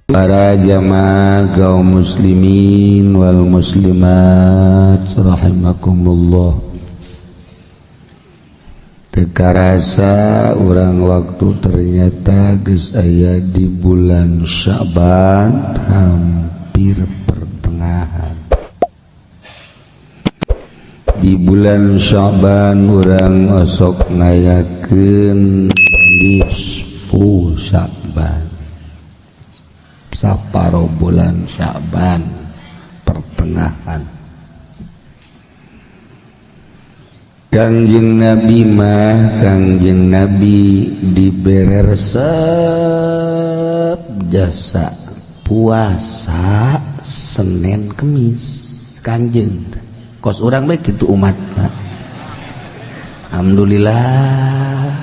Para jamaah kaum muslimin wal muslimat rahimakumullah. Teu karasa urang waktu ternyata geus aya di bulan Sya'ban hampir pertengahan. Di bulan Sya'ban urang osok ngayakeun nisfu Sya'ban, saparo bulan Sya'ban pertengahan. Kangjeng Nabi mah, Kangjeng Nabi dibere resep jasa puasa Senin Kemis. Kangjeng kos urang bae kitu umat. Alhamdulillah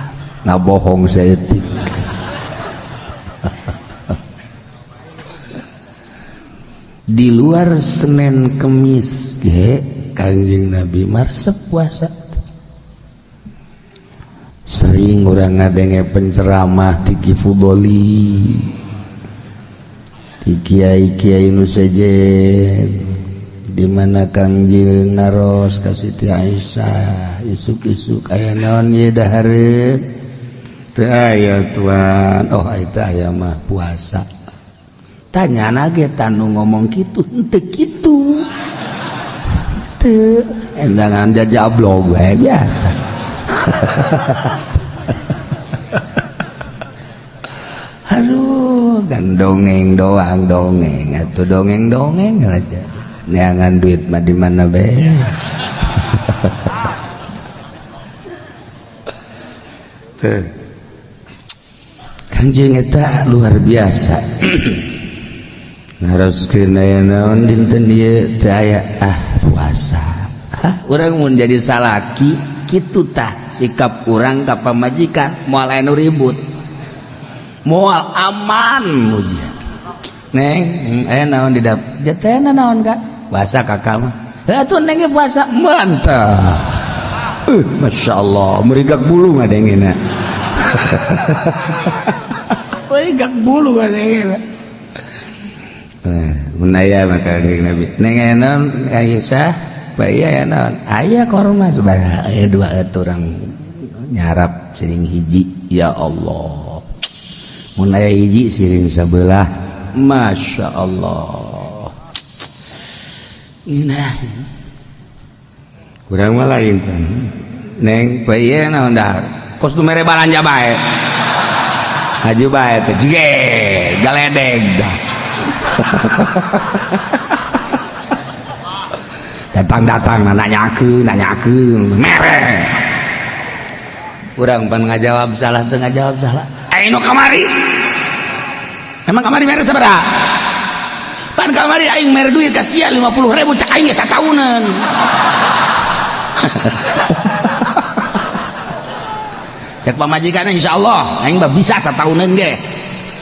ngabohong saeutik. Di luar Senin Kemis ge Kangjeng Nabi marsep puasa. Sering urang ngadenge penceramah ti Ki Fudoli, ti kiai-kiai nu sejen, di mana Kangjeng naros ka Siti Aisyah, isuk-isuk aya naon ye dahareun? Teu aya tuan. Oh eta aya mah puasa. Tanya nage tanu ngomong gitu henteu kitu teu endangan jajablog we biasa. Aduh kan dongeng doang, dongeng atuh, dongeng-dongeng aja neangan duit mah di mana be. Tuh Kangjeng eta luar biasa. Haruskeun aya naon dinten ieu teu aya ah puasa. Urang mun jadi salaki kitu tah sikap urang ka pamajikan, moal aya nu ribut, moal aman ujian. Neng aya naon di dapur? Jatena naon kak? Puasa kakak mah. Heuh atuh neng ge puasa. Mantap. Masya Allah, merigak bulu ngadengena. Merigak bulu ngadengena. Menaya maka Kangjeng Nabi neng aya naon Aisyah bae aya naon aya korma sabaraha aya dua urang nyarap siring hiji. Ya Allah mun aya hiji siring sabelah. Masya Allah ngeunah urang mah lain neng bae naon dahar kos nu mere balanja bae haju bae teh jige galedeg dah. Datang-datang nanyakeun mere urang pan ngajawab salah teu ngajawab salah. Aing nu kamari emang kamari mere sabaraha pan kamari aing mere duit ka sia 50.000 cak aing geus sataunan. Cek pamajikanna insyaallah aing mah bisa sataunan ge.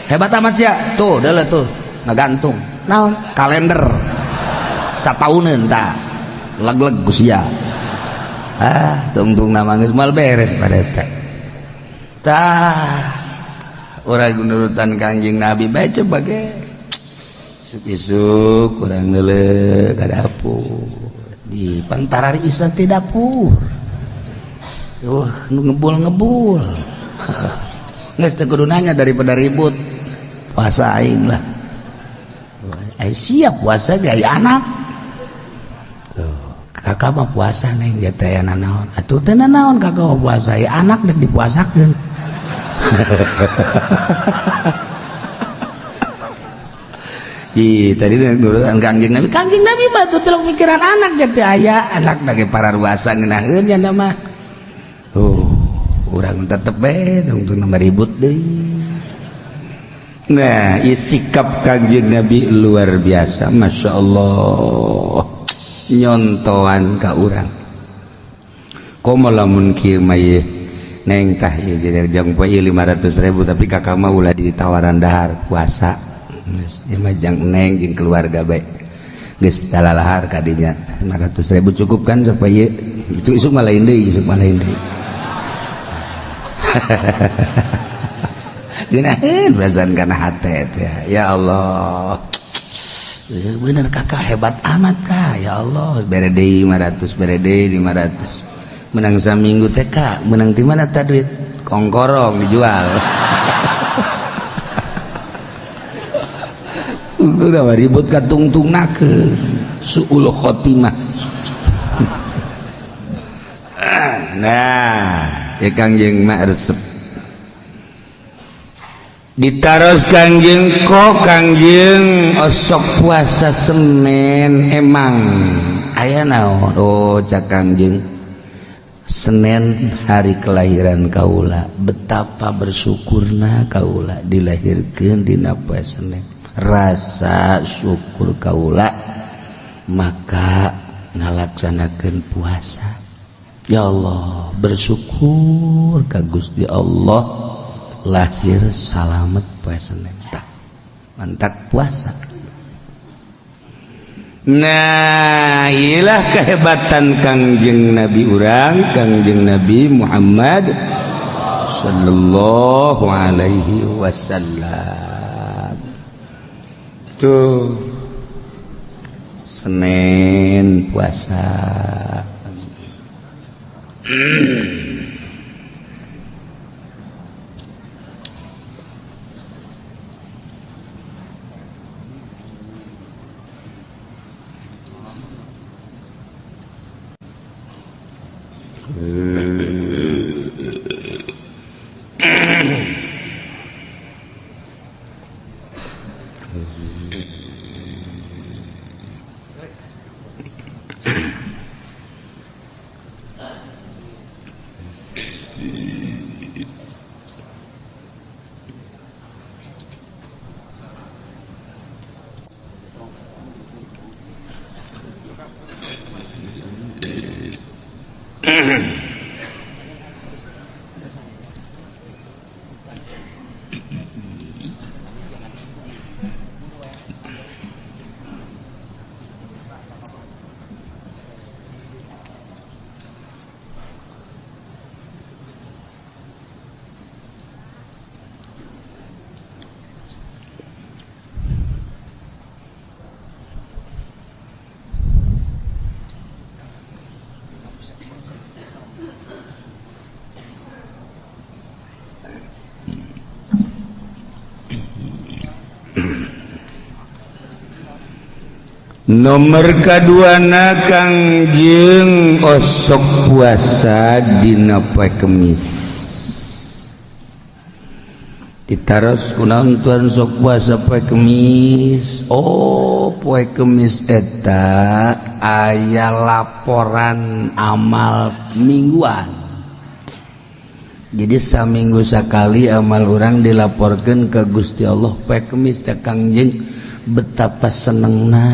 Hebat amat sia tuh deuleu tuh ngagantung naon kalender sataunan tah leg-leg ku sia. Ah tungtung nama geus moal beres pada eta tah. Urang nurutan Kangjeng Nabi bae coba ge isuk-isuk urang neuleuh ka dapur di pantarar isa ti dapur nu ngebul-ngebul geus teu kudu nanya daripada ribut puasa aing lah. Ai siap puasa ge aya anak. Tuh, kakak mah puasa neng ge teh aya nanaon. Atuh teu nanaon kakak mah puasa, aya anak dek dipuasakeun. Ih, tadi nurutan Kangjeng Nabi. Kangjeng Nabi mah tuh teu mikiran anak ge teh aya anak ge pararuasa ngeunaheun nya mah. Urang tetep bae tungtung nama ribut deui. Nah, sikap Kangjeng Nabi luar biasa, Masya Allah, nyontoan ka urang. Komo lamun kieu mah ye, neng tah ieu jadi jang poe 500.000 tapi kakak mah ulah ditawaran dahar puasa. Geus ieu mah jang neng jeung keluarga bae. Geus talalahar ka dinya 500.000 cukup kan supaya itu isuk mah lain deui, isuk mah lain deui. Geunaheun perasaan kana hate teh. Ya Allah. Bener kakak hebat amat kak. Ya Allah, bere deui 500, bere deui 500. Menang saminggu teh kak, menang di mana tah duit? Kongkorong dijual. Itu udah ribut ka tungtungnakeun. Suul khotimah. Nah, ya Kangjeng mah resep. Ditaros Kangjeng kok Kangjeng osok puasa Senin emang aya naon? Oh, cak Kangjeng Senin hari kelahiran kaula, betapa bersyukurna kaula dilahirkeun dina poe Senin. Rasa syukur kaula maka ngalaksanakeun puasa. Ya Allah, bersyukur ka Gusti Allah lahir salamet poe Senin. Tah, mantap puasa. Nah, ilah kehebatan Kangjeng Nabi urang, Kangjeng Nabi Muhammad sallallahu alaihi wasallam. Tuh Senin puasa. Nomor kaduana Kangjeng osok puasa dina poe Kemis. Ditaros kunaon tuan sok puasa poe Kemis? Oh, poe Kemis eta aya laporan amal mingguan. Jadi saminggu sakali amal urang dilaporkeun ke Gusti Allah poe Kemis. Cak Kangjeng betapa senengna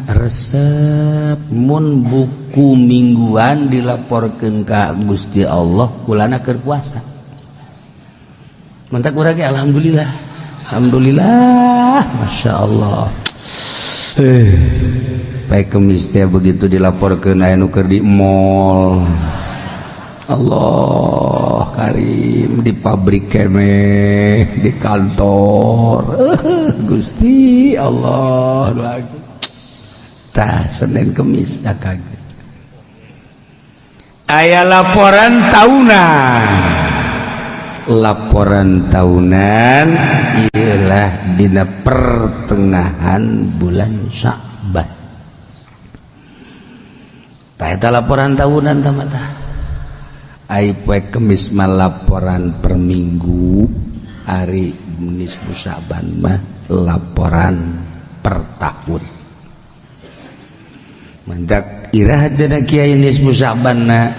resep mun buku mingguan dilaporkeun ka Gusti Allah kulana keur puasa. Mantak urang ge alhamdulillah. Alhamdulillah, Masya Allah. Poe Kemis teh begitu dilaporkeun aya nu keur di mall. Allah Karim di pabrik keneh, di kantor. Gusti Allah. Tah Senin Kemis dah kaget. Aya laporan tahunan. Laporan tahunan ialah dina pertengahan bulan Sya'ban. Tah eta laporan tahunan tah mah tah. Ai poe Kemis mah laporan per minggu, hari nisfu Sya'ban mah laporan per tahun. Mendak iraha cenah kiai nisfu Sya'banna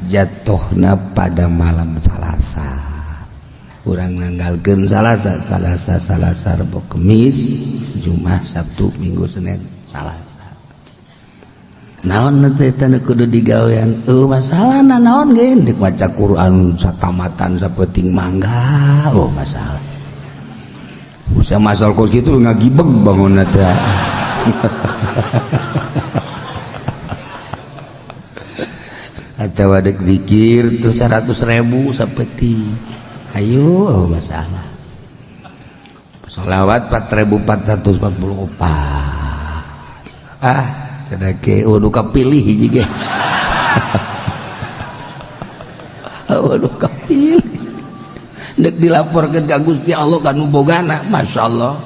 jatuhna pada malam Salasa. Urang nanggalkeun Salasa, Salasa, Salasa, Rebo, Kemis, Jumat, Sabtu, Minggu, Senin, Salasa. Naon teh eta nu kudu digawean? Masalahna naon ge deuk maca Quran satamatan sapenting mangga. Oh masalah. Usia masal kos kitu ngagibeg bangunna teh. Atawa dek zikir tuh 100.000 sapeting. Ayo oh, masalah. Sholawat 4444. Ah, cenah ke oh nu kapilih hiji ge. Oh nu kapilih. Dek dilaporkeun ka Gusti Allah ka nu bogana, masyaallah.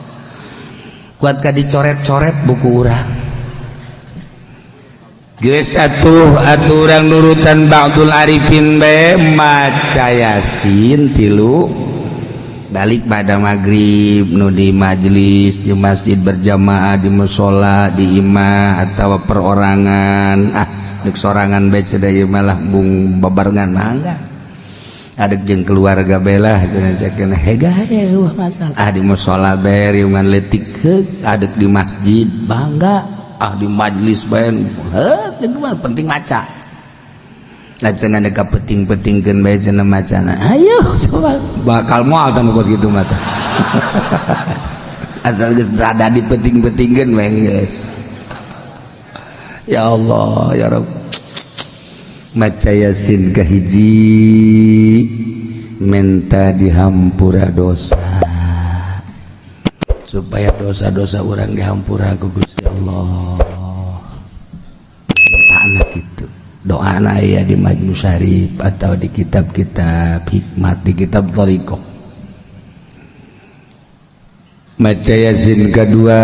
Kuat ka dicoret-coret buku urang. Geus atuh atuh urang nurutan Ba'dul Arifin bae maca Yasin tilu balik pada maghrib nu di majelis di masjid berjamaah di musola di imah atau perorangan ah dek sorangan bae cenah malah bung babarengan mangga adek jeung keluarga belah cenah cenah hega wah masalah ah di musola bae riungan leutik heug adek di masjid bangga ah di majelis bae heuh penting maca cenah deka peting-petingkeun bae cenah macana ayo coba bakal moal tah kos kitu mah tah asal geus rada dipeting-petingkeun bae geus ya Allah ya Rabb maca Yasin kahiji menta dihampura dosa supaya dosa-dosa urang dihampura ku Gusti Allah tanah gitu doa aya di Majmu Syarif atau di kitab-kitab hikmat di kitab thariqah. Maca Yasin kedua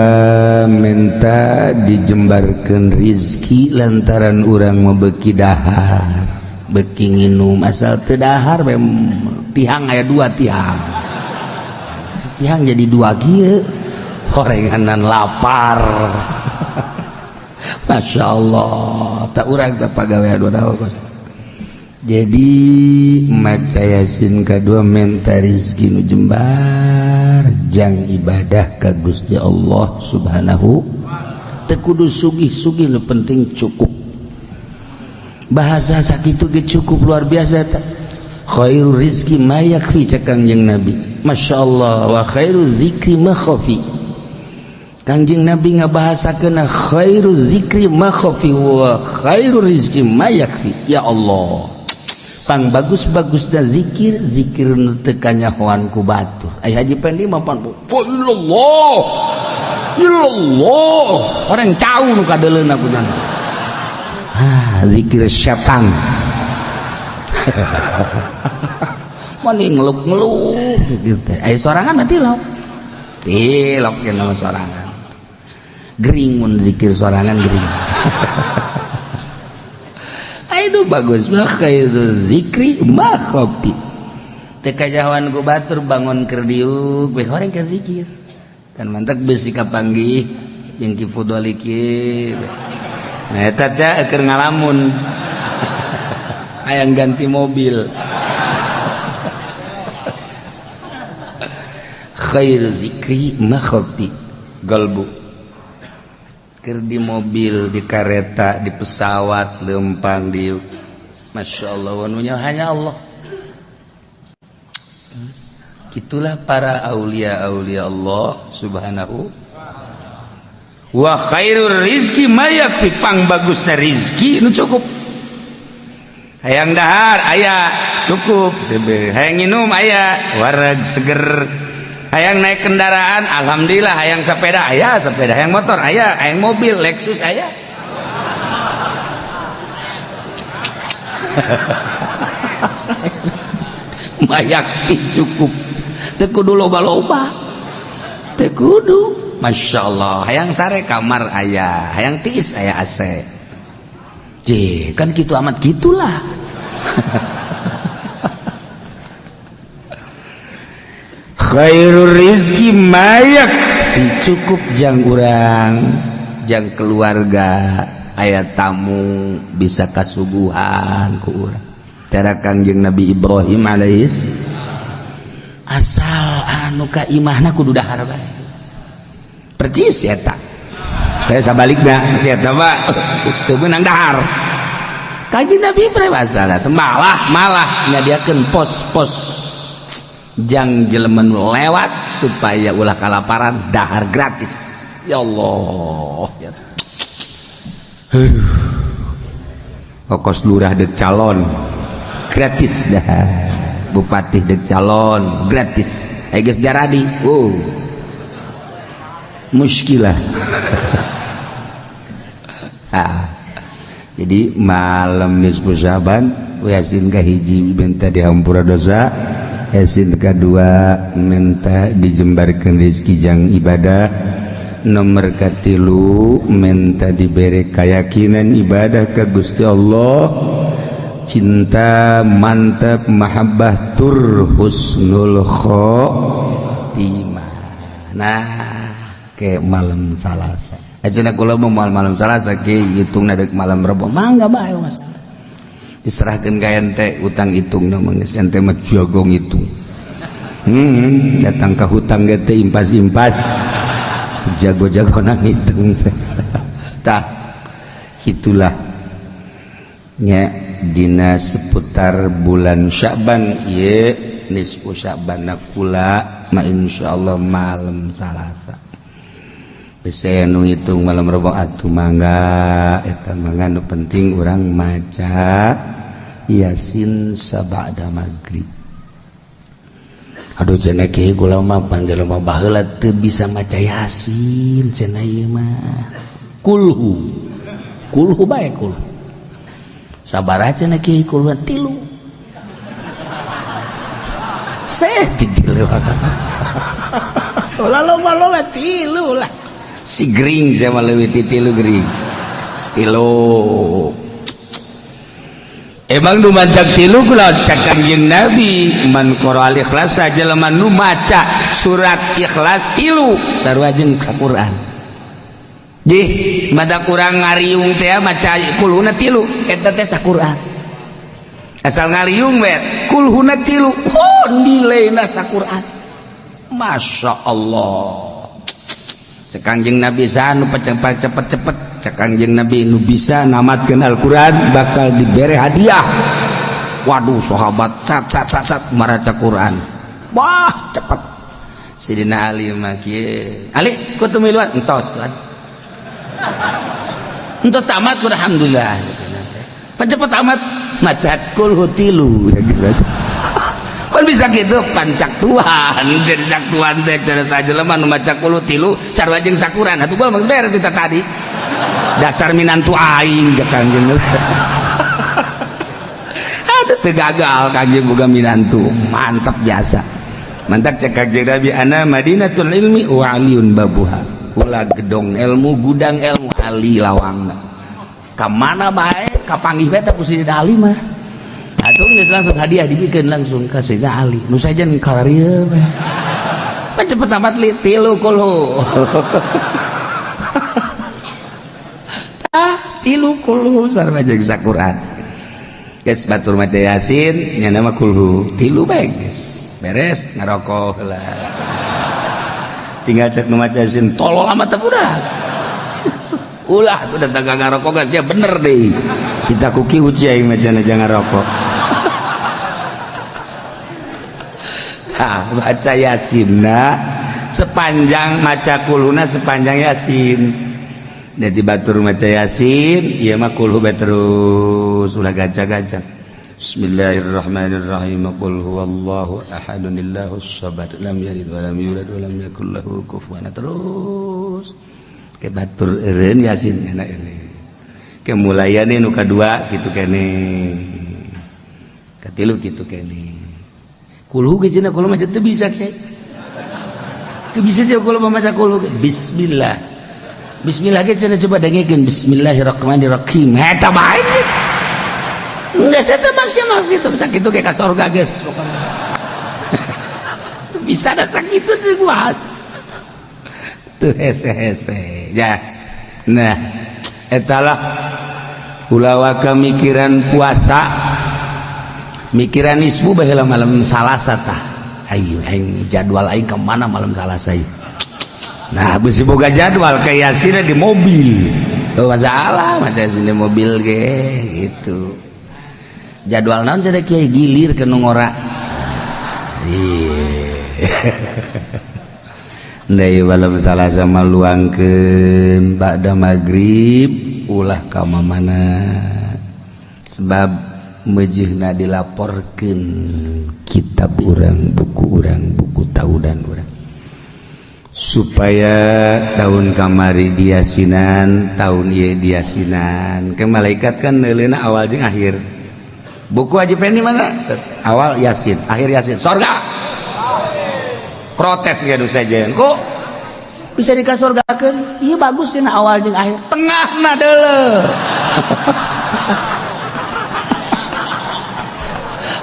menta dijembarkeun rizki lantaran urang mau beki dahar beki nginum asal teu dahar tihang aya dua tihang tihang jadi dua kieu horenganan lapar. Masya Allah tak urang tak pagawean dua kos. Jadi maca Yasin kedua menta rizki nu jembar jang ibadah ka Gusti Allah Subhanahu teu kudu sugih-sugih nu penting cukup bahasa sakitu ge cukup luar biasa ta khairur rizki ma yakfi cek Kangjeng Nabi Masya Allah wa khairu zikri ma khafi Kangjeng Nabi ngabahasakeun khairu zikri ma khafi wa khairu rizki ma yakfi ya Allah pang bagus-bagus dan zikir zikir nu teu kanyahoan ku batur ai Haji Pendi mah pan illallah illallah orang cau nu kadeuleuna ku ah zikir setan mani ngeluk-ngeluk gitu teh ai sorangan mah tilok tilok jeung sorangan gering mun zikir sorangan gering. Aduh bagus mah khairu zikri ma khafi teu kajahoan ku batur bangun keur diuk we horeng keur zikir kan mantak beusi kapanggih jeung Ki Fudoli kieu nah eta teh keur ngalamun hayang ganti mobil khairu zikri ma khafi galbu keur di mobil di kareta di pesawat lempang di Masya Allah wanunya hanya Allah. Itulah para aulia-aulia Allah Subhanahu wa khairur rizki ma yakfi pang bagusna rizki nu cukup hayang dahar aya cukup hayang nginum aya wareg seger hayang naik kendaraan alhamdulillah hayang sepeda aya sepeda hayang motor aya hayang mobil Lexus aya mayak cukup teu kudu loba-loba teu kudu Masya Allah hayang sare kamar aya hayang tiis aya AC J kan gitu amat gitulah. Khairur rizki mayak cukup jang urang jang keluarga aya tamu bisa kasuguhan ku urang tera Kangjeng Nabi Ibrahim alaihis asal anu ka imahna kudu dahar bae percis eta teh sabalikna si eta mah teu meunang dahar Kangjeng Nabi Ibrahim asal malah malah nyadiakeun pos-pos jang jelema nu lewat supaya ulah kalaparan dahar gratis ya Allah ya. Aduh kokos lurah dek calon gratis dahar. Bupati dek calon gratis. Aya geus jaradi. Oh. Muskilah. Ah. Jadi malam nisfu Syaban Yasin kahiji minta dihampura dosa, Yasin kedua minta dijembarkan rezeki jang ibadah, nomor katilu minta diberi keyakinan ibadah ke Gusti Allah, cinta mantap mahabbah tur husnul khotimah. Nah, ke malam Salasa. Aja kula mau malam Salasa ke hitung dek malam Rebo mangga bae masalah. Diserahkeun ka ente utang hitung na mah geus ente mah jago ngitung. Datang ke hutang ge teh impas-impas. Jago-jago nang ngitung. Tah, gitulah nya dina seputar bulan Sya'ban ieu nisfu Sya'ban kula ma insyaallah malam Salasa. Bisa nu ngitung malam Rebo atuh mangga eta mangga, nu penting urang maca Yasin sabada maghrib. Aduh cenah kieu kula mah panjelema baheula teu bisa maca Yasin cenah ieu mah. Kulhu. Kulhu bae kulhu. Sabaraha cenah kieu kulhu tilu. Seh tilu. Ulah loba-loba tilu lah. Si gering sama leuwih ti tilu gering. Tilu. Emang nu maca tilu kula cak Kanjeng Nabi man qara al ikhlas jelema nu maca surat Ikhlas tilu sarua jeung ka Quran. Jih, mada kurang ngariung teh maca kulhuna tilu eta teh saquran. Asal ngariung we kulhuna tilu, oh nilaina saquran. Masya Allah. Cek Kanjeng Nabi saha nu cepet-cepet, cek Kanjeng Nabi nu bisa namatkeun Al-Qur'an bakal dibere hadiah. Waduh sahabat sat sat sat sat maraca Quran. Wah cepet. Sidina Ali mah kieu. Ali kutu miluan entos tuan. Entos tamat alhamdulillah. Cepet amat maca kulhu tilu. Kan bisa gitu pancak Tuhan jadi cak Tuhan teh cara sajelema nu maca kulhu tilu sarua jeung sakuran atuh gua mah beres eta tadi. Dasar minantu aing cek Kanjeng. Aduh teu gagal Kanjeng boga minantu mantap jasa. Mantap cek Kanjeng Nabi ana Madinatul ilmi wa aliyun babuha. Kula gedong ilmu gudang ilmu Ali lawangna. Ka mana bae kapanggih bae teh ku Sidina Ali mah. Atuh geus langsung hadiah dibikeun langsung ka Sidina Ali. Nu sajen kararieu bae. Pan cepet amat li tilu kulhu. Ah tilu kulhu sarua jeung saquran. Geus batur maca Yasin nya nama kulhu tilu bae geus. Beres ngarokok heula. Tinggal cek nu maca Yasin tolol amat teh budak. Ulah tuh datang ka ngarokok geus ya bener deui. Kita kuki uci aing macana jangan rokok. Tah baca Yasinna sepanjang maca kulhuna sepanjang Yasin. Jadi batur maca Yasin ieu mah kulhu bae terus ulah gaca-gaca. Bismillahirrahmanirrahim. Qul huwallahu ahadun illahus samad lam yalid wa lam yulad wa lam yakul lahu kufuwan. Terus ke batur eureun Yasin enak eureun. Kemulayane nu kadua kitu kene. Katilu kitu kene. Kulhu ge cenah kula mah teu bisa kiai. Teu bisa jeung kula mah maca kulhu. Bismillah. Bismillah ge cenah coba dengekeun bismillahirrahmanirrahim. Eta bae geus. Geus eta mah sia mah kitu sakitu ge ka sorga geus pokona. Teu bisa da sakitu teh kuat. Tuh hese-hese ya. Nah, etalah ulah mikiran puasa mikiran ismu baheula malam Salasa tah. Ayo aing jadwal aing ka mana malam Salasa ieu. Nah, bisi boga jadwal kayak Yasin di mobil. Oh, masalah maca Yasin di mobil ge gitu. Jadwal naon cenah kiai gilir ke nu ngora. Iya. Ndai malam Salasa maluangkeun ba'da maghrib ulah ka mamana. Sebab Meujeuhna dilaporkeun kitab urang, buku urang, buku tahunan urang, Supaya tahun kamari diasinan, tahun ieu diasinan. Ke malaikat kan neuleuna awal jeung akhir. Buku Haji Pendi mana? Set. Awal Yasin, akhir Yasin, sorga. Protes ya saja. Kok bisa dikasorgakeun? Ieu bagus cenah awal jeung akhir. Tengahna deuleu.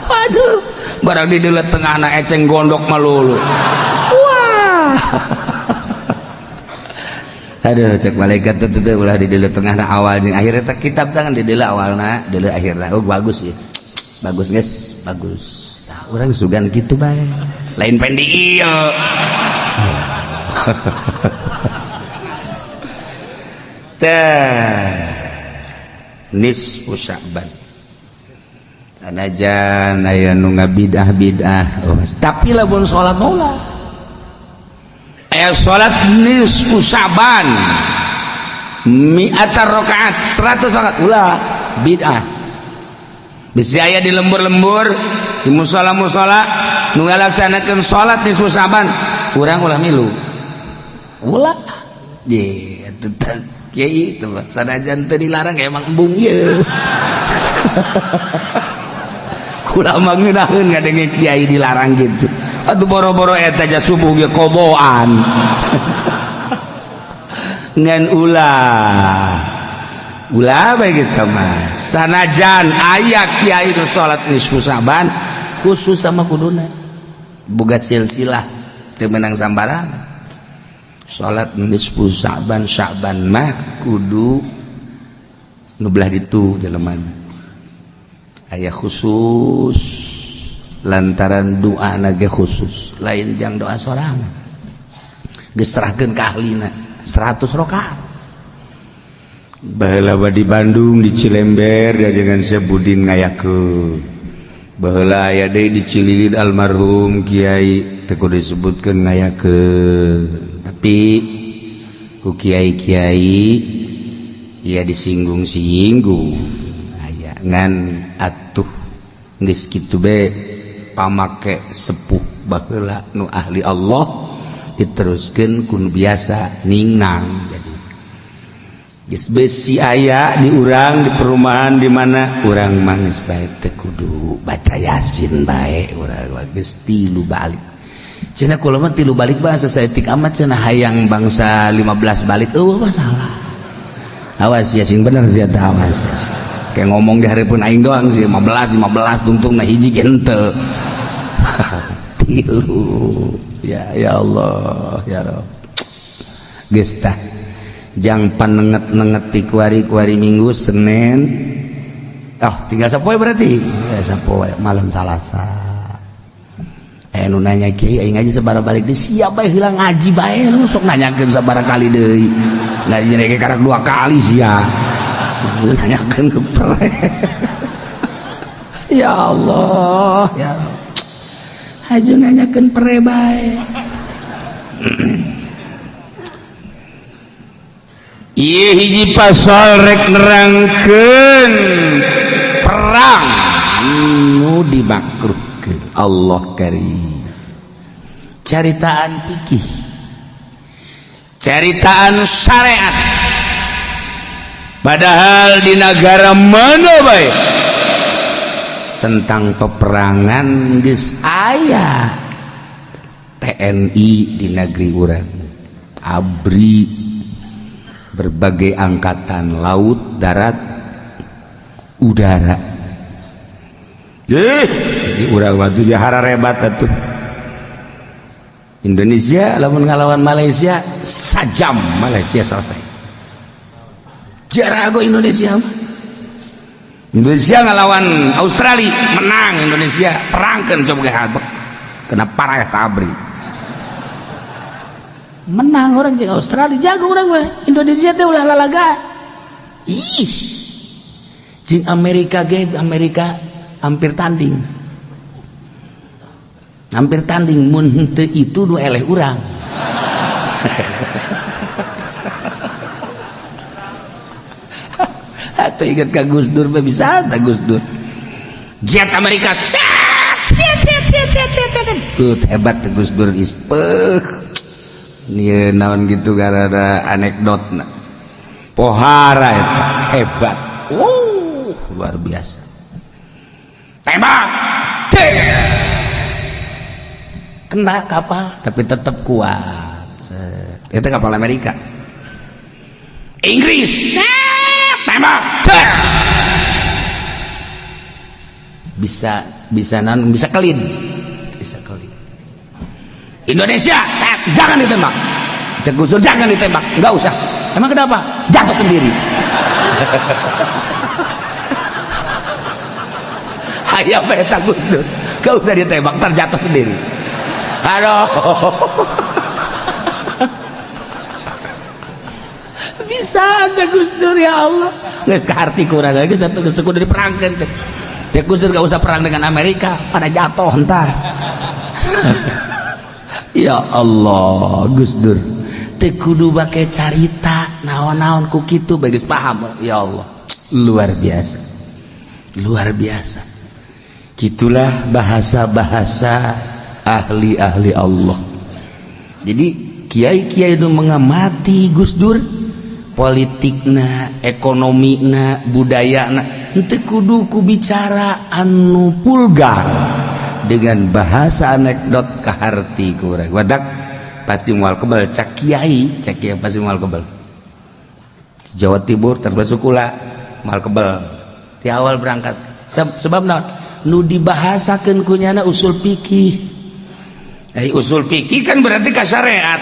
Waduh, barang di deuleu tengahna eceng gondok malulu. Wah. Aduh, cek malaikat tuh tuh ulah di deuleu tengahna awal jeung akhir eta kitab tangan di deuleu awalna, deuleu akhirna. Oh, bagus ya. Bagus guys, bagus. Nah, urang sugan kitu bae. Lain Pendi ieu. Teh nisfu Sya'ban. Sanajan aya nu ngabidah-bidah, oh, tapi lamun salat mah aya salat nisfu Sya'ban mi'ata rakaat 100 rakaat ulah bid'ah. Bisi aya di lembur-lembur di musala-musala nu ngalaksanakeun salat nisfu Sya'ban, urang ulah milu. Ulah. Ye, atuh kiai itu sanajan teu dilarang emang embung ieu. Kula mah ngeunaheun ngadenge kiai dilarang gitu. Atuh boro-boro eta ja subuh ge koboan. Ngan ulah. Ulah bae geus mah. Sanajan aya kiai nu salat nisfu Sya'ban khusus sama kuduna. Boga silsilah teu meunang sambarangan. Salat nisfu Sya'ban, Sya'ban mah kudu nu belah ditu jelema. Aya khusus lantaran doa nage khusus, lain jang doa sorangan. Geus serahkeun ka ahlina 100 rakaat. Baheula di Bandung di Cilember jajangan Syekh Budin ngayakeun. Baheula aya deui di Cililin almarhum kiai teu kudu disebutkeun ngayakeun. Tapi ku kiai-kiai ya disinggung-singgung aya ngan atuh geus kitu be pamake sepuh baheula nu ahli Allah diteruskeun ku nu biasa ningnang. Jadi geus besi aya di urang di perumahan di mana urang mah geus bae teu kudu baca Yasin bae urang geus tilu balik. Cenah kula mah tilu balik bahasa saeutik amat cenah hayang bangsa 15 balik eueuh masalah. Awas ya sing bener sia teh awas. Kayak ngomong di hareupeun aing doang sih 15 15 tungtung na hiji ge henteu. Tilu. Ya ya Allah ya Rabb. Geus tah jang panenget-nenget ti kuari-kuari Minggu Senin. Oh, tinggal sapoe berarti. Ya sapoe malam Salasa. Nu nanya kiai aing ngaji sabaraha balik deui siap bae heula ngaji bae lu sok nanyakeun sabaraha kali deui. Ngaji ge karak 2 kali sia. Nanyakeun ke pere. Ya Allah, ya Allah. Haju nanyakeun pere bae. Ieu hiji pasal rek nerangkeun perang nu dimakruhkeun Allah karim. Caritaan fikih, caritaan syariat. Padahal di negara mana bae tentang peperangan geus aya TNI di negeri urang, ABRI, berbagai angkatan laut, darat, udara. Jadi urang waktu jahara rebat atuh. Indonesia lamun ngalawan Malaysia sajam Malaysia selesai. Jarago Indonesia mah. Indonesia ngalawan Australia menang Indonesia, perangkeun coba ge habek. Kena parah tabri. Menang orang jeung Australia jago orang mah. Indonesia teh ulah lalaga. Ih. Jeung Amerika ge Amerika hampir tanding. Hampir tanding mun henteu itu nu eleh urang. Atau ingat ka Gus Dur mah bisa ta Gus Dur. Jet Amerika set set set set set set set. Tuh hebat Gus Dur ispeh. Ieu naon gitu gara-gara anekdotna. Pohara eta hebat. Luar biasa. Tembak. Kena kapal tapi tetap kuat. Set. Itu kapal Amerika. Inggris. Tembak. Bisa bisa nan bisa kelin. Bisa kelin. Indonesia, jangan ditembak. Cek Gus Dur, jangan ditembak, nggak usah. Emang kenapa? Jatuh sendiri. Hayam eta Gus Dur, nggak usah ditembak, terjatuh sendiri. Aduh. Bisa ada Gus Dur ya Allah. Geus kaharti kurang lagi satu Gus Dur kudu diperangkeun cek. Cek Gus Dur gak usah perang dengan Amerika, pada jatuh entar. Ya Allah, Gus Dur teu kudu bake carita naon-naon ku kitu bae geus paham. Ya Allah, luar biasa. Luar biasa. Gitulah bahasa-bahasa ahli-ahli Allah. Jadi kiai-kiai itu mengamati Gus Dur politikna, ekonomina, budayana, henteu kudu ku bicara anu vulgar dengan bahasa anekdot kaharti kurang wadak pasti mual kebal cak kiai pasti mual kebal. Jawa Timur termasuk kula mual kebal di awal berangkat sebab naon nu dibahasakeun kunyana usul fikih. Usul fikih kan berarti ka syariat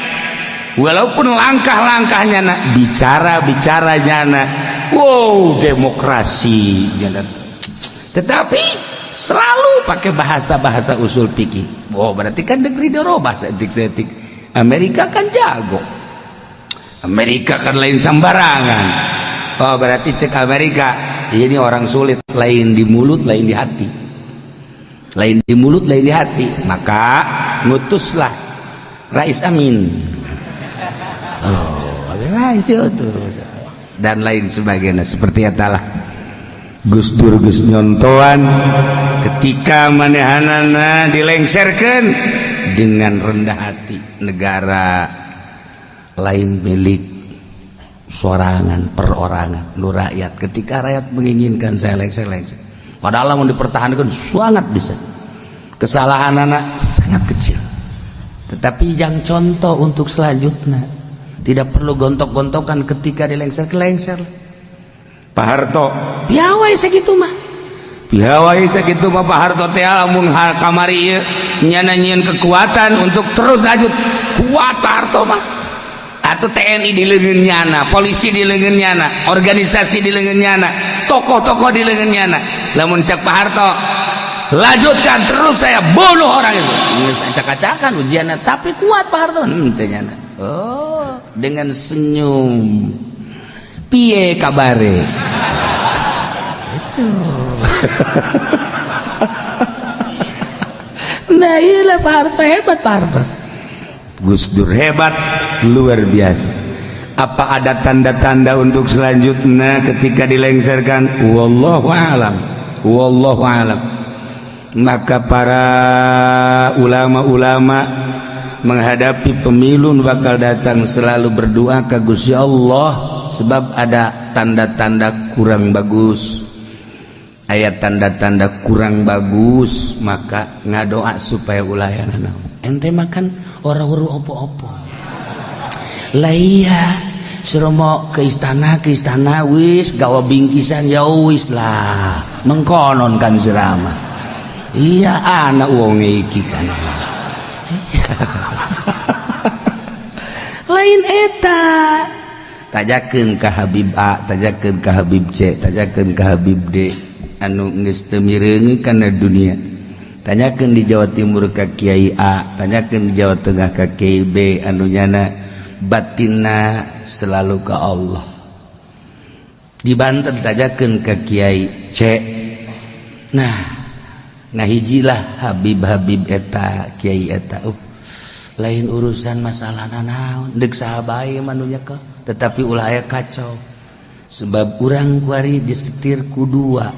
walaupun langkah-langkahnya na bicara-bicaranya na wow demokrasi tetapi selalu pakai bahasa-bahasa usul fikih. Oh berarti kan negeri dirobah seetik-seetik. Amerika kan jago, Amerika kan lain sembarangan. Oh berarti cek Amerika ini orang sulit, lain di mulut lain di hati, lain di mulut lain di hati. Maka ngutuslah Rais Amin. Oh Rais itu dan lain sebagainya. Seperti itulah Gus Dur Gus nyontoan ketika manehanana dilengserkan dengan rendah hati. Negara lain milik sorangan perorangan nu rakyat. Ketika rakyat menginginkan saya lengser lengser, padahal mau dipertahankan sangat bisa. Kesalahan anak sangat kecil, tetapi yang contoh untuk selanjutnya tidak perlu gontok-gontokan ketika dilengser ke lengser. Pak Harto piawai segitu mah, piawai segitu mah Pak Harto teh lamun kamari ieu nyana nyieun kekuatan untuk terus lanjut. Kuat Pak Harto mah. Atau TNI di leungeun nyana, polisi di leungeun nyana, organisasi di leungeun nyana, tokoh-tokoh di leungeun nyana. Lamun cek Pak Harto lanjutkan terus saya bunuh orang itu. Geus acak-acakan ujianna tapi kuat Pak Harto henteu nyana. Oh, dengan senyum. Piye kabare? Itu. Nah, iyalah Pak Harto hebat Pak Harto. Gus Dur hebat luar biasa. Apa ada tanda-tanda untuk selanjutnya ketika dilengserkan? Wallahu alam. Wallahu alam. Maka para ulama-ulama menghadapi pemilu bakal datang selalu berdoa ke Gusti Allah sebab ada tanda-tanda kurang bagus. Ayat tanda-tanda kurang bagus maka ngadoa supaya ulah aya naon. Ente makan orang huru opo-opo. Lah iya, suruh ke istana wis gawa bingkisan ya wis lah. Mengkonon kan serama. Iya anak wong iki kan. Lain eta. Tajakeun ka Habib A, tajakeun ka Habib C, tajakeun ka Habib D anu geus teu mireungeun kana dunia. Tanyakeun di Jawa Timur ka Kiai A, tanyakeun di Jawa Tengah ka Kiai B anu nyana batinna selalu ka Allah. Di Banten tanyakeun ka Kiai C. Nah, ngahijilah Habib-habib eta, Kiai eta. Lain urusan masalah nanaon, deuk saha bae mah nu nyekel, tetapi ulah aya kacau. Sebab urang kuari disetir ku dua.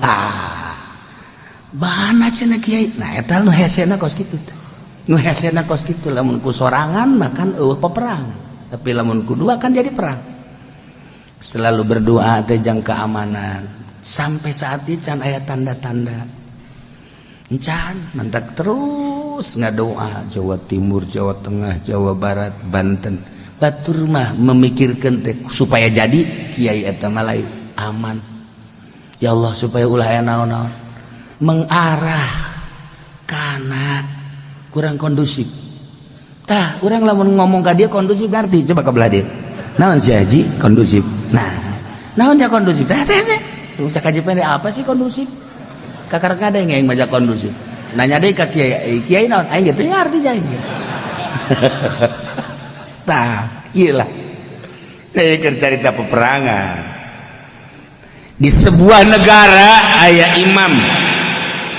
Mana cenah kiai? Nah, eta nu hesena kos kitu. Nu hesena kos kitu lamun ku sorangan makan eueuh peperangan. Tapi lamun ku dua kan jadi perang. Selalu berdoa teh jang keamanan. Sampai saat ini can aya tanda-tanda. Encan mantak terus ngadoa Jawa Timur, Jawa Tengah, Jawa Barat, Banten. Batur mah memikirkan teh supaya jadi kiai eta mah lain aman. Ya Allah supaya ulah aya naon-naon. Mengarah kana kurang kondusif. Tah, urang lamun ngomong ka dia kondusif ngarti, coba ka belah dieu. Naon si haji kondusif? Nah, naon ja kondusif? Tah teh teh. Cak haji pendek apa sih kondusif? Kakar kada yang maja kondusif. Nanya deui ka kiai, kiai naon? Aing gitu ngarti aing. Tah, ieu lah. Saya cerita peperangan. Di sebuah negara aya imam.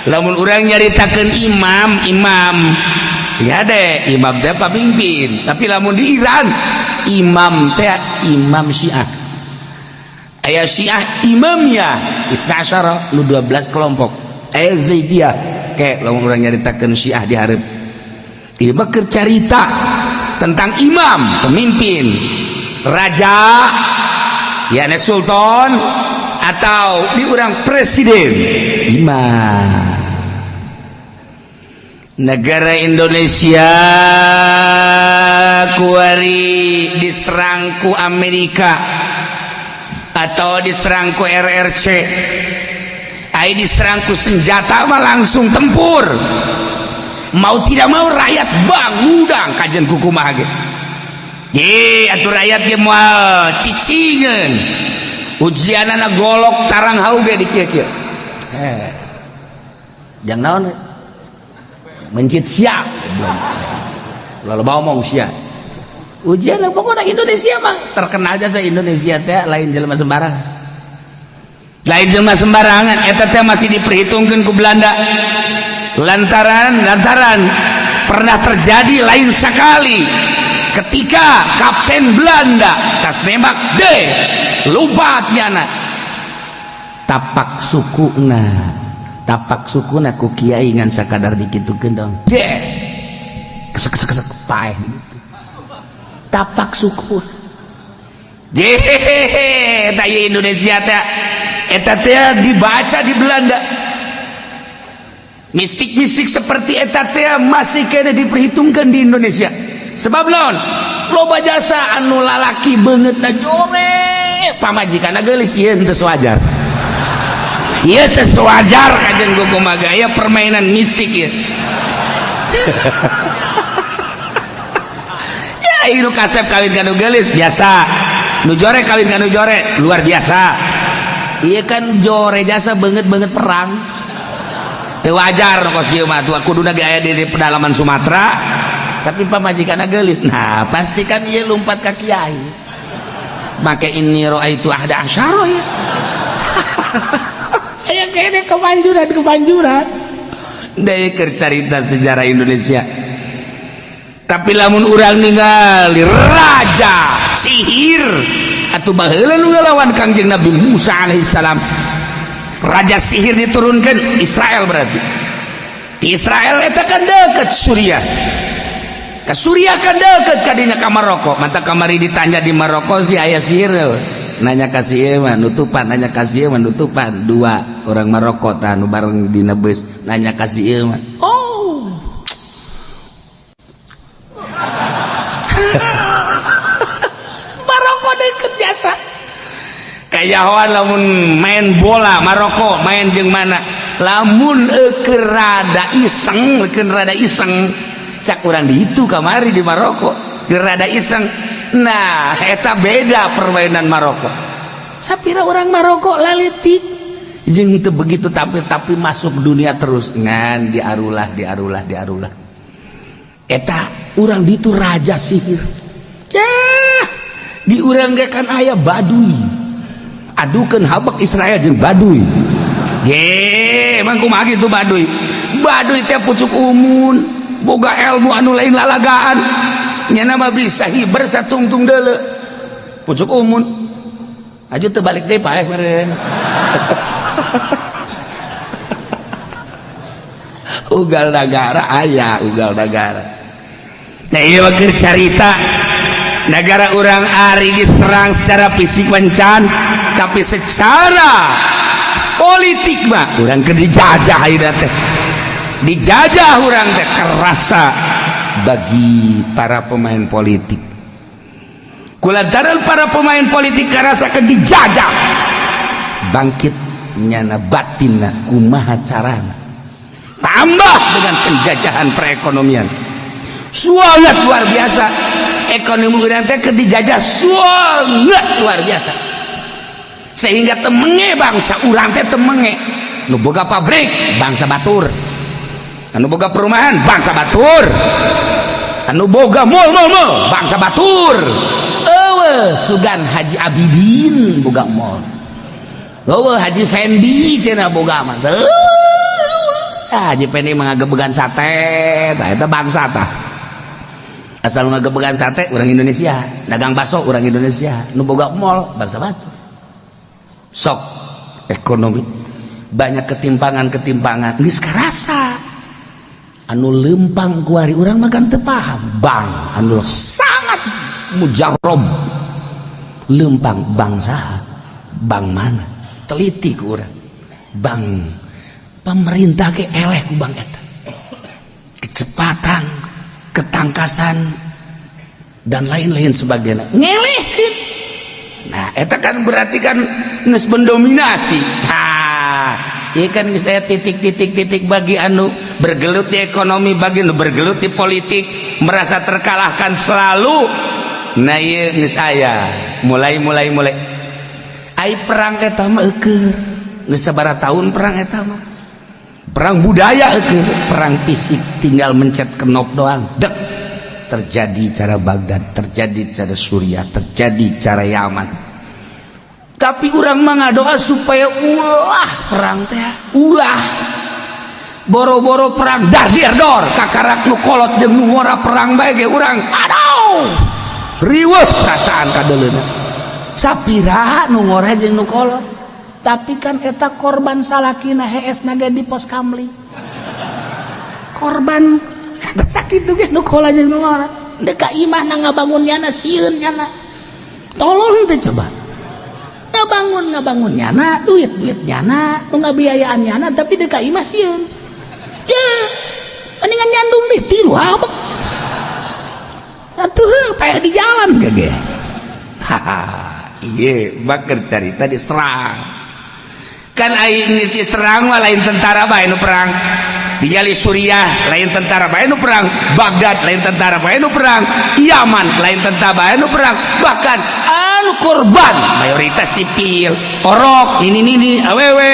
Lamun urang nyaritakeun imam, imam sing ade imam teh pamimpin. Tapi lamun di Iran imam teh imam Syiah. Aya Syiah imamnya isna asyara nu 12 kelompok. Aya Zaidiyah kayak lamun urang nyaritakeun Syiah di hareup. Ieu mah keur carita tentang imam, pemimpin, raja, yakni sultan atau di urang presiden imam. Negara Indonesia kuari diserang ku Amerika atau diserang ku RRC, ai diserang ku senjata mah langsung tempur, mau tidak mau rakyat bangudang kajen kukumaha ge. Ye atuh rakyat ge moal cicingeun ujianana golok tarang hau ge di kieu-kieu. Eh. Jang naon? Mencit sia. Lalu bawa mau sia. Ujian pokoknya Indonesia mah terkenal jasa Indonesia teh lain jelema sembarangan. Lain jelema sembarangan eta teh masih diperhitungkan ku Belanda. Lantaran lantaran pernah terjadi lain sekali ketika kapten Belanda tas nembak deh lupa nyana tapak sukuna tapak sukuna ku kiai ngan sakadar dikitukeun dong deh kesek kesek kesek paeh gitu tapak suku jehehe eta Indonesia teh eta teh dibaca di Belanda mistik-mistik seperti eta teh masih kena diperhitungkan di Indonesia sebab lawan loba jasa anu lalaki beungeutna jore pamajikanna geulis ieu teu wajar. Ieu teu wajar kajen kumaha gaya permainan mistik ieu. Ya ieu kasep kawin ka nu geulis biasa, nu jore kawin ka nu jore luar biasa. Iya kan jore jasa beungeut-beungeut perang. Teu wajar kos ieu mah tuh kuduna ge aya di pedalaman Sumatera tapi pamajikanna geulis. Nah pasti kan ieu lompat ka kiai make inni raaitu ahda asyara ya. Aya kene kemanjuran kemanjuran deui keur carita sejarah Indonesia. Tapi lamun urang ningali raja sihir atuh baheula nu ngalawan Kangjeng Nabi Musa alaihissalam, raja sihir diturunkan Israel berarti. Di Israel eta kan deket Suriah. Ke Suriah kan deket kadinya ka Maroko. Mantap kamari ditanya di Maroko si aya sihir nanya kasih ieu mah nutupan, nanya kasih ieu mah nutupan. Dua orang Maroko tah nu bareng di bus nanya kasih ieu mah oh Maroko deket jasa kayahoan lamun main bola Maroko main jeung mana lamun keur rada iseng, keur rada iseng cak urang di itu kamari di Maroko keur rada iseng. Nah eta beda permainan Maroko. Sapira orang Maroko laletik jeung teu begitu tapi tapi masuk dunia terus ngan diarulah diarulah diarulah eta urang ditu raja sihir. Cah di urang ge kan aya Baduy, adukeun habak Israel jeung Baduy. Ye emang kumaha kitu Baduy? Baduy teh pucuk umun boga ilmu anu lain lalagaan nyana mah bisa hiber satungtung deuleu pucuk umun aju teu balik deui paeh meureun. Ugal negara aya, ugal negara. Nah, iya wakil carita negara urang ari diserang secara fisik wencan, tapi secara politik mah urang ke dijajah ayeuna teh. Dijajah urang teh kerasa bagi para pemain politik. Kulantaran para pemain politik kerasa ke dijajah, bangkit nyana batinna, kumaha carana? Tambah dengan penjajahan perekonomian sangat luar biasa. Ekonomi urang teh keur dijajah sangat luar biasa, sehingga temenge bangsa urang teh, temenge nu boga pabrik bangsa batur, anu boga perumahan bangsa batur, anu boga mall mall mall bangsa batur. Eueuh sugan Haji Abidin boga mall, eueuh Haji Fendi cenah boga mah. Ah, Haji Fendi mah ngagebegan sate. Tah, eta bangsa tah. Asal ngagebegan sate orang Indonesia, dagang bakso orang Indonesia, nu boga mall bangsa batur. Sok ekonomi banyak ketimpangan-ketimpangan geus karasa. Anu lempang kuari urang makan teu paham, bank anu sangat mujarob lempang bangsa, bank mana teliti ku urang, bank pemerintah ke eleh ku bank eta. Kecepatan, ketangkasan, dan lain-lain sebagainya ngelehkeun. Nah, eta kan berarti kan geus mendominasi. Nah, ieu kan geus aya titik-titik-titik bagi anu bergelut di ekonomi, bagi anu bergelut di politik, merasa terkalahkan selalu. Nah, ieu geus aya mulai mulai mulai. Ai perang eta mah eukeur geus sabaraha tahun perang eta mah. Perang budaya. Eukeur perang fisik tinggal mencet knop doang dek. Terjadi cara Baghdad, terjadi cara Suriah, terjadi cara Yaman. Tapi urang mah ngadoa supaya ulah perang teh, ulah boro-boro perang dar dir dor kakarak nu kolot jeung nu ngora perang bae ge urang. Aduh, riweuh perasaan kadeuleuna. Sapira nu ngora jeung nu kolot, tapi kan eta korban salakina hees naga di pos kamli korban sakitu ge nu kolot jeung nu ngora deuk ka imahna ngabangun nyana, sieun nyana. Tolong teh coba ngabangun ngabangun nyana, duit duit nyana, nu ngabiayaan nyana, tapi deuk ka imah sieun. Ya mendingan nyandung deh tilu apa atuh payah di jalan gege. Haha, iya bakar carita diserang kan. Ai geus diserang mah lain tentara bae nu perang. Dinyali Suriah lain tentara bae nu perang, Baghdad lain tentara bae nu perang, Yaman lain tentara bae nu perang. Bahkan anu korban mayoritas sipil, orok ini ini awewe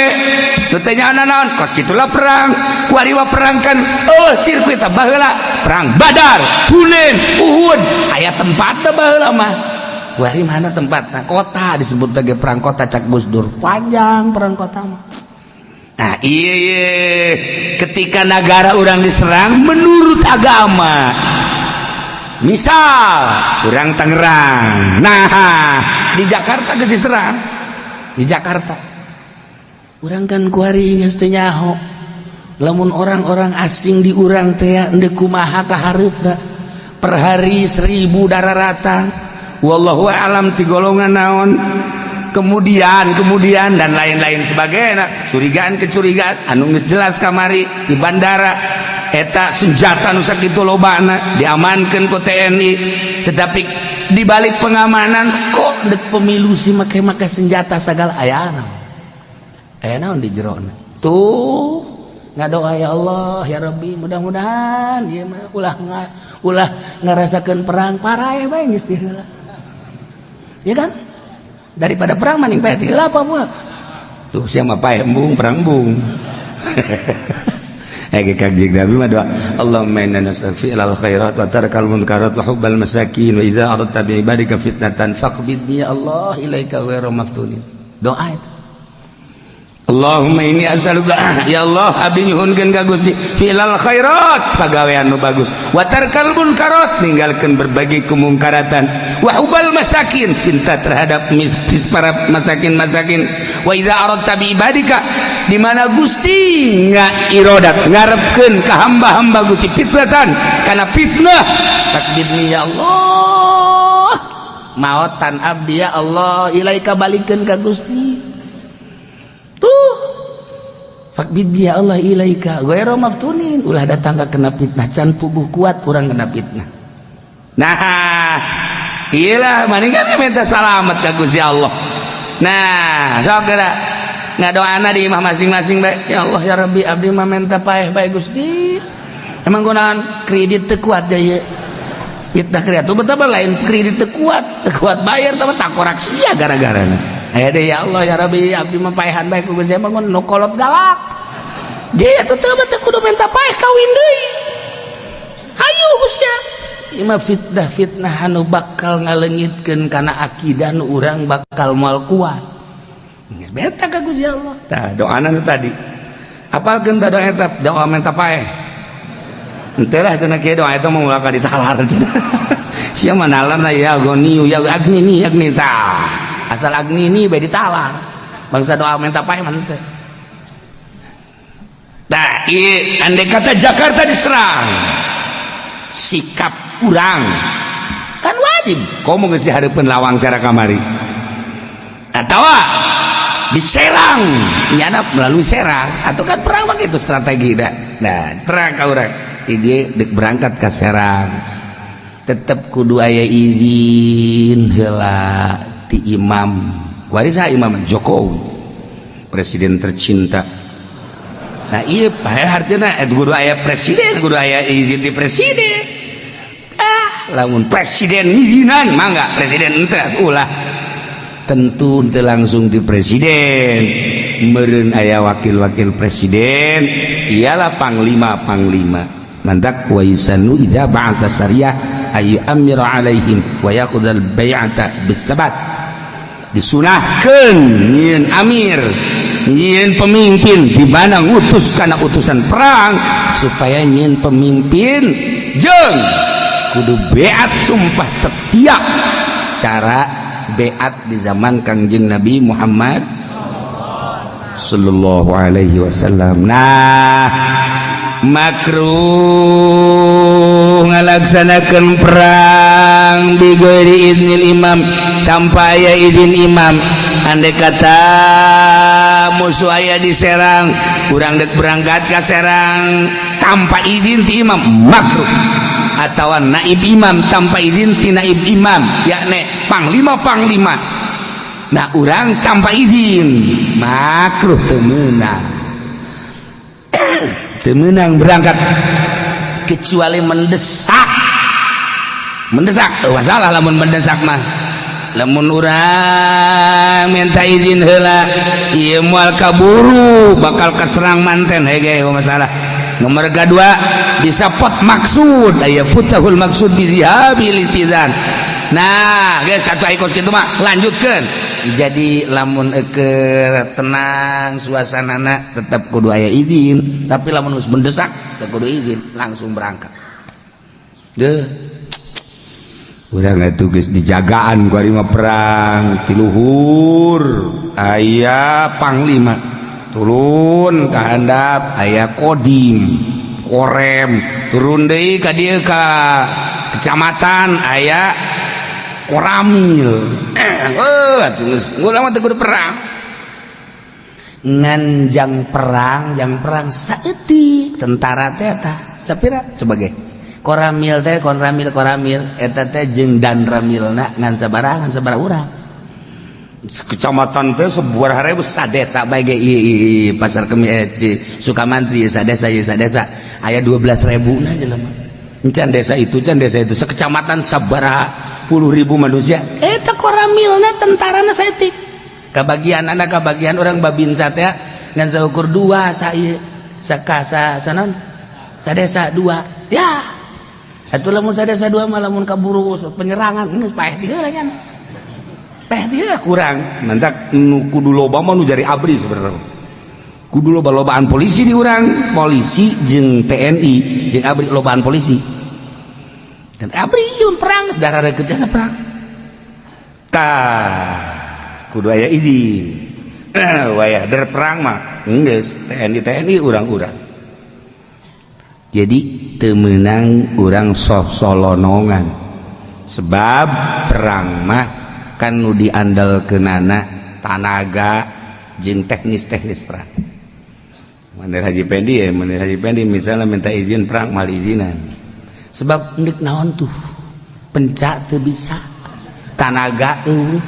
nu teh nyaana naon. Kos gitulah perang kuari mah. Perang kan oh sirkuit baheula, perang Badar, Hunain, Uhud aya tempatna baheula mah. Kuari mana tempatna? Kota disebut sebagai perang kota, cak Gus Dur panjang perang kota mah. Nah, iya, ketika negara urang diserang menurut agama, misal urang Tangerang, nah di Jakarta geus diserang di Jakarta urang kan kuari geus teu nyaho lamun orang-orang asing di urang teh endek kumaha kahareupna. Per hari 1000 dararatan. Wallahu alam ti golongan naon, kemudian kemudian dan lain-lain sebagainya, curigaan kecurigaan anu geus jelas kamari di bandara eta senjata nu sakitu lobana diamankeun ku TNI, tetapi di balik pengamanan kok dek pemilu sih make-make senjata segala. Aya naon, aya naon di jerona tuh? Ngadoa, ya Allah, ya Rabbi, mudah-mudahan ieu mah ulah ulah ngarasakeun perang, paraeh bae geus ti heula, ya kan? Daripada perang mending paeh ti heula apa moal. Tuh siapa paeh embung perang embung. Eh, Kanjeng Nabi mah doa, Allahumma inna nas'aluka fi'lal khairat wa tarkal munkarat wa hubbal masakin wa idza aradta bi ibadika fitnatan faqbidni ya Allah ilaika ghairu maftunin. Doa itu. Allahumma inni as'aluka, ya Allah, abdi nyuhunkeun ka Gusti, fi'lal khairat, pagawean nu bagus, wa tarkal munkarat, ninggalkeun berbagai kemungkaratan, wa hubbal masakin, cinta terhadap mis para masakin-masakin, wa idza aradta bi ibadika Di mana Gusti nga irodat ngarepkeun ka hamba-hamba Gusti fitnatan kana fitnah, takbidni ya Allah, maotan abdi ya Allah, ilaika balikeun ka Gusti. Tuh, faqbidni ya Allah ilaika ghairu maftunin, ulah datang ka kena fitnah, can puguh kuat kurang kena fitnah. Nah, iyalah, maning kan minta salamet ka Gusti Allah. Nah, sok geura ngadoana di imah masing-masing bae. Ya Allah, ya Rabbi, abdi mah minta paeh bae, Gusti. Emang gunaan kredit teu kuat ya? Fitnah kredit betapa lain kredit teu kuat, teu kuat bayar tapi takorak sia gara-garana. Aya deh, ya Allah, ya Rabbi, abdi mah paehan bae ku Gusti, emang nu kolot galak. Dia teu teu kudu minta paeh, kawin deui. Hayu Gusti. Ima fitnah fitnah anu bakal ngalengitkeun kana akidah nu urang bakal moal kuat. Geus beta ka Gusti Allah. Tah, doana nu tadi. Apalkeun tah doa eta, doa minta paeh. Henteu lah cenah kieu, doa eta mah ulah ka ditalar cenah. Sia mah nalarna ya goniyu ya agni agni tah. Asal agni ini bae ditalar. Bangsa doa minta paeh mah henteu. Tah, ieu andai kata Jakarta diserang, sikap urang kan wajib komo geus dihareupeun lawang cara kamari atawa diserang nyana melalui Serang atau kan perang begitu strategi dah. Nah, terang ka urang dia dek berangkat ke Serang tetep kudu aya izin heula ti imam warisa, Imam Jokowi, presiden tercinta. Nah, iya artinya kudu aya presiden, kudu aya izin di presiden. Ah, lamun presiden izinan mangga, presiden ente ulah tentu ente langsung di presiden, meureun aya wakil-wakil presiden, ialah panglima panglima. Mantak wa yusannu idza ba'atha sariyah ay amira alaihim wa yaqudal bai'ata bisabat. Disunahkeun nyieun amir, nyieun pemimpin di mana ngutus kana utusan perang supaya nyieun pemimpin jeung kudu beat, sumpah setia, cara beat di zaman Kangjeng Nabi Muhammad sallallahu alaihi wasallam. Nah, makruh ngalaksanakan perang bighairi idnil imam, tanpa aya izin imam. Andai kata musuh aya di Serang, kurang dek berangkat ke Serang tanpa izin ti imam, makruh. Atau naib imam, tanpa izin ti naib imam, yakni panglima panglima. Nah, urang tanpa izin makruh, teu meunang, teu meunang berangkat kecuali mendesak. Mendesak oh, masalah lamun mendesak mah, lamun urang minta izin heula ieu moal kaburu, bakal keserang manten hege. Masalah nomor kedua bisa pot maksud aya futahul maksud bi zihabil istizan. Nah guys, atuh aikos kitu mah lanjutkeun. Jadi lamun ke tenang suasanana tetap kudu aya izin, tapi lamun geus mendesak teu kudu izin, langsung berangkat deh. Urang atuh geus dijagaan ku mah perang ti luhur aya panglima, turun ka handap aya kodim, korem, turun deui ka dieu ka kecamatan aya koramil. Eh, atuh geus urang mah teu kudu perang, ngan jang perang, jang perang saeutik tentara teh eta sapira sebagai koramil teh, koramil koramil eta teh jeung dan ramilna ngan sabaraha, ngan sabaraha urang kecamatan teh sebuah ribu sadesa bae ge. Pasar Kemi, Sukamantri sadesa, ieu sadesa aya 12.000 na jelema, encan desa itu, can desa itu, sekecamatan sabaraha puluh ribu manusia. Eta koramilna tentarana saeutik, kabagian anak kabagian orang Babinsa teh ngan saukur dua sa ieu saka sa sanon sadesa dua ya. Atuh lamun sadesa dua mah lamun kaburu penyerangan geus paeh ti heula nya, paeh ti heula kurang. Mantak nu kudu loba mah nu jari ABRI sebenarnya, kudu loba-lobaan polisi di urang, polisi jeung TNI jeung ABRI, lobaan polisi dan ABRI. Jeung perang saudara deket jasa perang tah kudu aya izin. Wayah der perang mah. Geus TNI TNI urang-urang. Jadi teu meunang urang sosolonongan, sebab perang mah kan nu diandalkeunana tanaga jeung teknis-teknis perang. Mandir Haji Pendi ya, Mandir Haji Pendi misalnya minta izin perang, mal izinan. Sebab ndek naon tuh, pencak teu bisa, tanaga eueuh.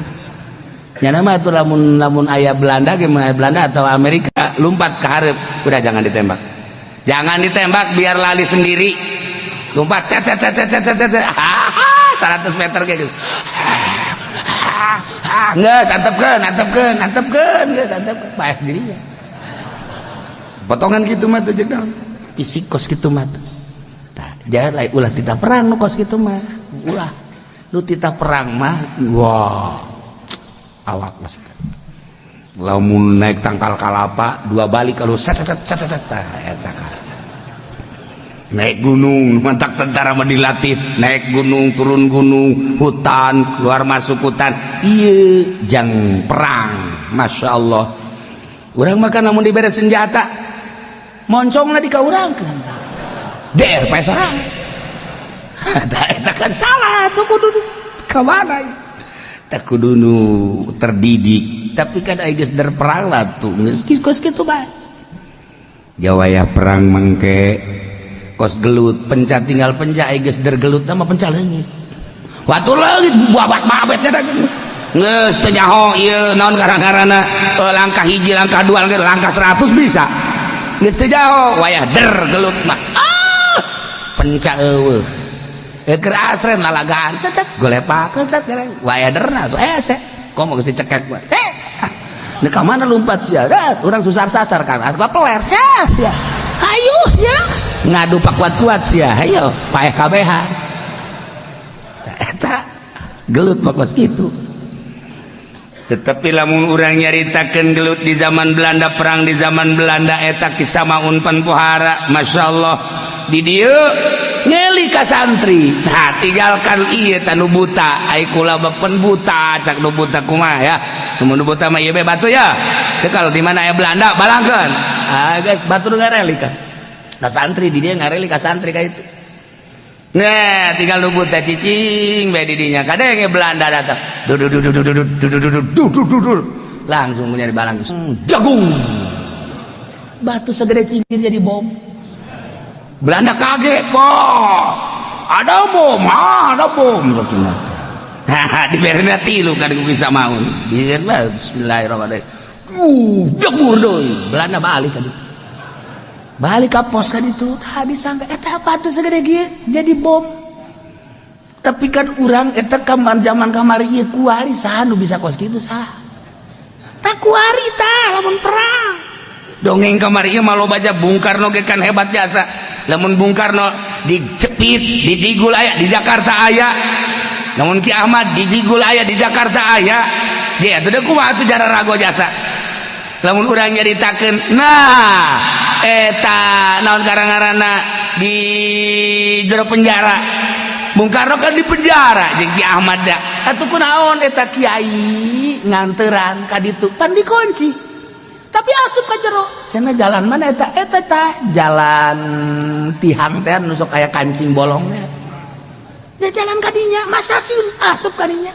Nyana mah atuh lamun lamun aya Belanda ge, mun aya Belanda atau Amerika, lompat ke hareup, udah jangan ditembak. Jangan ditembak, biar lali sendiri. Lompat set set set set set set set. 100 meter kayak gitu. Geus, antepkeun, antepkeun, antepkeun, geus antepkeun, paeh dirinya. Potongan gitu mah tuh jeung naon? Fisik kos kitu mah tuh. Tah, jangan lain, ulah titah perang nu kos kitu mah. Ulah. Nu titah perang mah, wah. Awak mas. Lamun naik tangkal kalapa dua balik kalau set set set set set, tah eta kan. Naik gunung, mantak tentara mah dilatih naik gunung, turun gunung, hutan, keluar masuk hutan, iya jang perang. Masya Allah, urang makan namun diberi senjata moncongna dikaurangkeun der pae sorang. Eta kan salah tuh, kudu ka mana tak kudu nu terdidik. Tapi kan aya geus der perang lah tuh, geus kos kitu bae. Jawaya perang mangke kos gelut, penca tinggal penca, aya geus der gelut mah penca leungit, watu leungit, babat babetnya dah. Geus teu nyaho ieu naon gara-garana, langkah hiji, langkah dua, langkah 100 bisa, geus teu nyaho wayah der gelut mah. Ah, penca eueuh, keur asrem lalagaan, set set golepakeun, set wayah derna tuh ese komo geus dicekek mah, eh ini ka mana lompat sia? Urang susar sasar kan atuh peler sia sia, hayu sia ngadu pak kuat-kuat sia, hayo paeh kabehan. Eta gelut mah kos kitu. Tetapi lamun urang nyaritakeun gelut di zaman Belanda, perang di zaman Belanda, eta kisah maun pan pohara. Masya Allah, di dieu ngeli ka santri. Nah, tinggalkan ieu tanu buta, ai kula bepen buta, cak nu buta kumaha ya, nu buta mah ieu be batu ya. Teu kalau di mana aya Belanda balangkeun. Ah guys, batur ngareli kan ka santri di dia, ngareli ka santri ka itu. Nah, tinggal nu buta cicing bae di dinya, kadang Belanda datang, du du du du du du du du du du du du du, langsung nyari balang jagung, batu segede cingkir jadi bom. Belanda kaget kok ada bom, ah, ada bom. Nah, diberina tilu kan ku bisa maun. Biar bismillahirrahmanirrahim, jebur deui Belanda, balik kan, balik ka pos kan. Itu tadi sangka eta batu segede kieu jadi bom. Tapi kan urang eta kamar zaman kamari ieu kuari saha nu bisa kos kitu? Saha tak kuari tah lamun perang? Dongeng kamari ieu mah loba aja. Bung Karno ge kan hebat jasa. Lamun Bung Karno dicepit di Digul aya di Jakarta aya, namun Ki Ahmad di Digul aya di Jakarta aya je atuh deui, kumaha atuh jara rago jasa lamun urang nyaritakeun? Nah, eta naon karang-karana di jero penjara, Bung Karno kan di penjara jeung Ki Ahmad da. Atuh kunaon eta kiai nganteran ka ditu pan dikunci, tapi asup ka jero cenah? Jalan mana eta? Eta tah jalan tihang teh nu sok aya kancing bolongnya ya, jalan kadinya. Masa sih asup kadinya?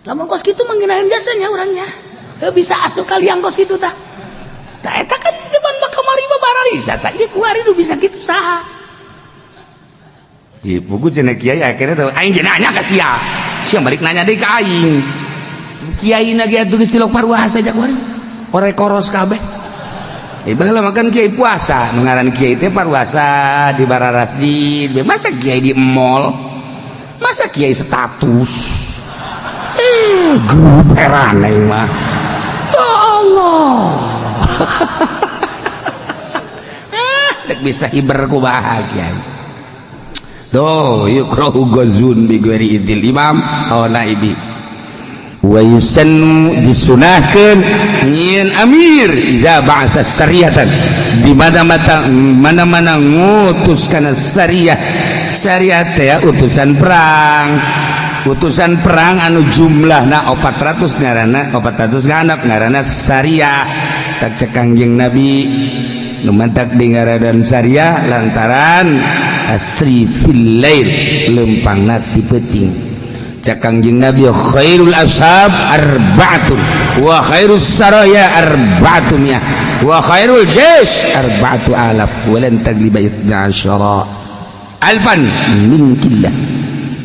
Lamun kos kitu mengginain jasanya orangnya bisa asup kalian kos kitu tah. Tah eta kan zaman mah kamari mah baralisa tah, ieu kuari nu bisa kitu saha? Di buku cenah kiai akhirnya tuh aing ge nanya ka sia, sia balik nanya deui ka aing. Kiai na ge atuh geus tilok paruasa jak kuari ore koros kabeh. Eh, baheula makan kiai puasa, nu ngaran kiai teh paruasa di bararasjid. Masa kiai di mall? Masa kiai status? Eh, grup heran aing mah. Ya Allah. Eh, dek bisa hiber ku bahagia. Tuh, yukrahu ghazun bi ghairi idil imam aw naibi. Wa yusannu, disunahkeun nyieun amir, idza ba'atha sariyatan, di mana-mana mana-mana ngutus kana sariyah. Sariyah teh utusan perang, utusan perang anu jumlahna 400, ngaranna 400 ganap ngaranna sariyah. Matak cek Kangjeng Nabi, nu mantak dingaranan syariah lantaran asri fil lail, lempangna ti peuting. Cek Kangjeng Nabi, khairul ashab arba'atun wa khairus saraya arba'atu mi'ah wa khairul jaish arba'atu alaf wa lan tagliba itsna asyara alfan min qillah.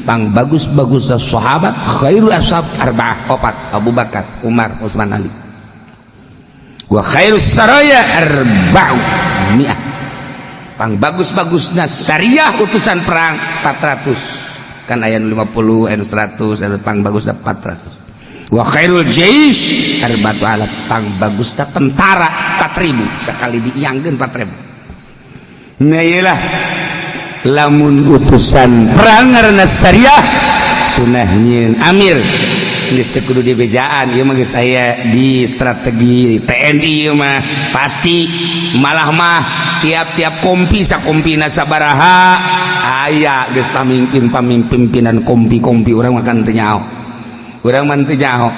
Pang bagus-bagus sahabat, khairul ashab arba'ah, opat: Abu Bakar, Umar, Utsman, Ali. Wa khairus saraya arba'u mi'ah, pang bagus-bagusna syariah, utusan perang, 400. Kan aya 50, aya 100, aya pang bagusna 400. Wa khairul jaish arba'atu alaf, pang bagusna tentara 4000, sekali diiangkeun 4000. Nah, iyalah, lamun utusan perang ngaranna syariah, sunah nyieun amir. Geus teu kudu dibejaan, ieu mah geus aya di strategi TNI. Ieu mah pasti, malah mah tiap-tiap kompi, sakompina sabaraha, aya geus pamimpin pamimpin, pimpinan kompi-kompi. Urang mah kan teu nyaho, urang mah teu nyaho.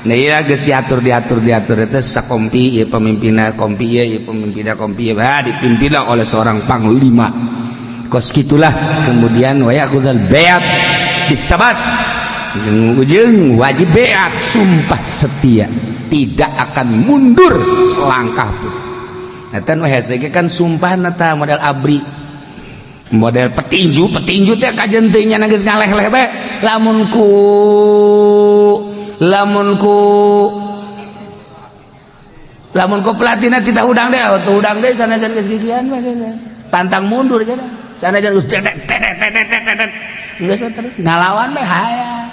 Nah, iya, geus diatur, diatur, diatur itu sakompi ieu pemimpinna kompi ieu, ieu pemimpinna kompi ieu. Ah, dipimpin oleh seorang panglima kos gitulah. Kemudian wa ya'khudhul bai'at bisabat, ujung wajib beat, sumpah setia, tidak akan mundur selangkah pun. Eta nu hese ge kan sumpah ta model ABRI, model petinju. Petinju teh kajen teh nya geus ngaleh-leh bae. Lamun ku pelatihna tidak hudang deh, tuh hudang deh, sanajan geus gigian mah pantang mundur aja. Sanajan geus tetek tetek tetek tetek, geus terus ngalawan bae. Haya,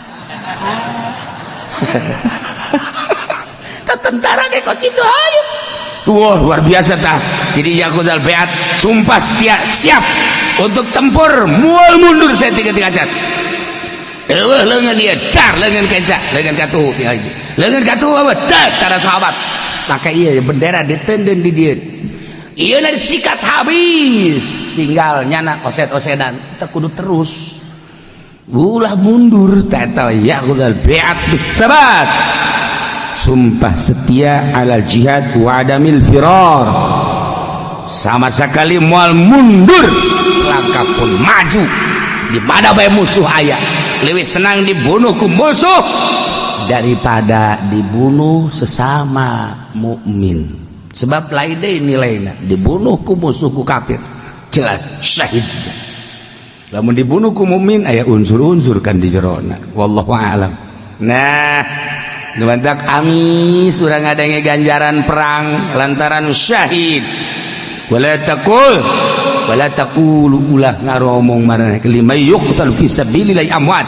tentara kayak kos gitu, ayo. Wah, luar biasa tah. Jadi ya'khudhul bai'at, sumpah setia, siap untuk tempur, mual mundur saya tiga tiga cat. Eueuh leungeun ieu, dar leungeun kenca, leungeun katuhu tinggal. Leungeun katuhu apa? Dar cara sahabat. Maka iya bendera ditenden di dieu. Ieu disikat habis, tinggal nyana oset-osedan. Kita kudu terus. Ulah mundur tata ya'khudhul bai'at bisabat, sumpah setia alal jihad wa adamil firar, sama sekali mual mundur langkah pun, maju di mana bae musuh aya. Lebih senang dibunuh ku musuh daripada dibunuh sesama mukmin, sebab lain deui nilainya dibunuh ku musuh, ku kafir, jelas syahid. Lamun dibunuh ku mukmin, aya unsur-unsur kan di jerona, wallahu alam. Nah, mantak amis urang ngadenge ganjaran perang lantaran syahid. Wala taqul, wala taqulu, ulah ngaromong maraneh, liman yuqtal fi sabilillah amwat,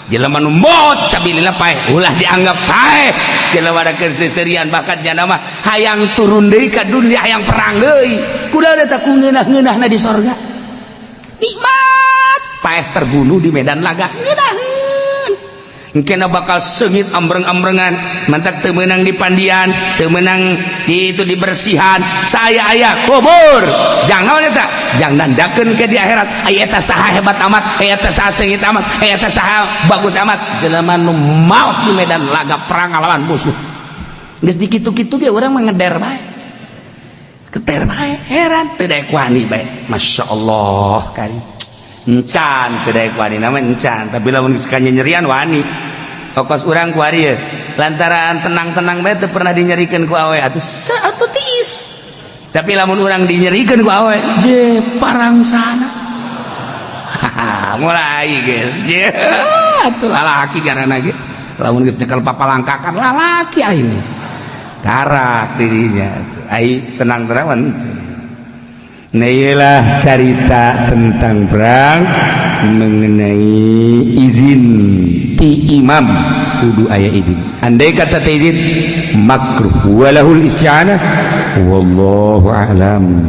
jelema nu maot sabilillah paeh, ulah dianggap paeh. Jelema da keur seserian, bahkan jana mah hayang turun deui ka dunia, hayang perang deui. Kuda eta ku ngeunah-ngeunahna di sorga, nikmat paeh terbunuh di medan laga, ngeunaheun kena bakal sengit ambreng-ambrengan. Mantak teu meunang di pandian, teu meunang di itu dibersihan, saya aya kubur. Jangan eta, jangan nandakeun ke di akhirat aya eta saha hebat amat, aya eta saha sengit amat, aya eta saha bagus amat. Jelema nu maot di medan laga perang ngalawan musuh, geus dikitu-kitu ge urang mah ngeder bae, keter bae, heran teu daek wani bae. Masya Allah, kari encan teu daek wani nama encan, tapi lamun geus nyerian wani. Kos urang kuari ye lantaran tenang-tenang bae, teu pernah dinyerikeun ku awe atuh, atuh tiis. Tapi lamun urang dinyerikeun ku awe je parang sana, mulai guys je atuh lalaki garana ge. Lamun geus nyekel papalangkakan, lalaki aing karak dirinya ai tenang-tenang. Nah, iyalah cerita tentang perang mengenai izin ti imam, kudu aya izin. Andai kata teu izin, makruh walahul isti'anah, wallahu a'lam.